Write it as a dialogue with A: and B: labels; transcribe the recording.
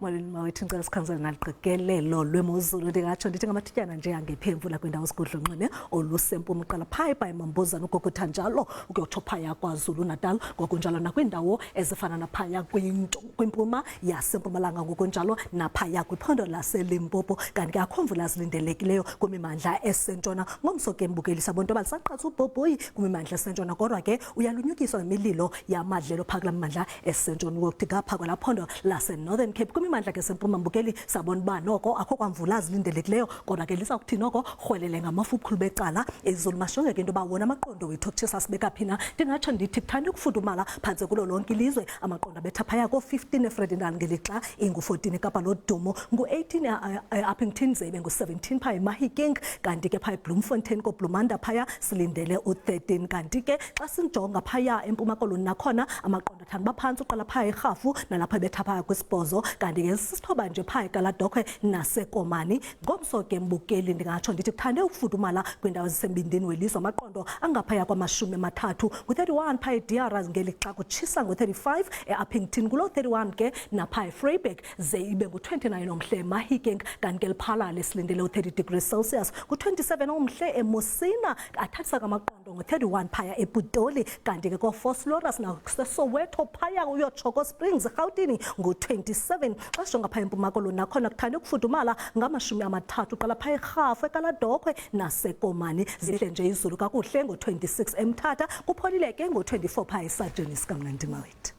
A: Molweni mawethu, ngicela sikhanzele naliqikelelo lwemozulu. Ndingatsho ndithi ngamathutyana nje angephi imvula kwindawo zigudla unxweme olusempuma, uqala phaya eBhayi, ugogotha njalo ukuyotsho phaya KwaZulu Natal, ngokunjalo nakwiindawo ezifana naphaya kwimpuma yasempumalanga, ngokunjalo naphaya kwiphondo laseLimpopo. Kanti ke akho mvula zilindelekileyo kwimimandla esentshona. Ngomso ke mbukelisa bonto balisaqatsa ubhobhoyi kwimimandla esentshona, kodwa ke uyalunyukiswa ngemililo yamadlelo phaa kulaa mimandla esentshona. Ukuthi ngapha kwelaa phondo laseNorthern Cape, kwimimandla ke sempuma, mbukeli, sabona uba noko akho kwamvula zilindelekileyo, kodwa ke liza kuthi noko rhwelele ngamafu ubukhulu becala izulu. Masjonge ke into yoba wona amaqondo wethu okutshisa sibeka phi na. Ndingatsho ndithi kuthanda ukufudumala phantse kulo lonke ilizwe. Amaqondo abetha phaya ko-15 eVredendal, ngelixa ingu-14 eKapa lodumo, ngu-18 eUpington, ze ibe ngu-17 phaya eMahikeng. Kanti ke phaya eBloemfontein, koBlumanda phaya, silindele u-13. Kanti ke xa sijonga phaya eMpuma Koloni, nakhona amaqondo athanda uba phantsi, uqala phaya eRhafu nalapho ebetha phaya kwisibhozo, kanti ke sisithoba nje phaya eKaladokhwe naseKomani. Ngomso ke mbukeli, ndingatsho ndithi kuthande ukufudumala kwiindawo ezisembindini welizwe. Amaqondo angaphaya kwama-30, ngu-31 phaya eDiara, ngelixa kutshisa ngo-35 e-Upington, kuloo 31 ke napha eVryburg, ze ibe ngu-29 omhle eMahikeng. Kanti ke Lephalale silindele u-30 degrees Celsius, ngu-27 omhle eMusina, athathisa kamaqondo ngo-31 phaya ePutoli. Kanti ke koVosloorus naseSoweto phaya uyotsho koSprings, eRhawutini, ngu-27. Xa sijonga phaya eMpuma Koloni, nakhona kuthande ukufudumala, ngama-30, uqala phaya eRhafu, eKaladokhwe naseKomani. Zihle nje izulu kakuhle ngo-26 eMthatha, kupholile ke ngo-24 phaya eSajonis. Kamnandi mawethu.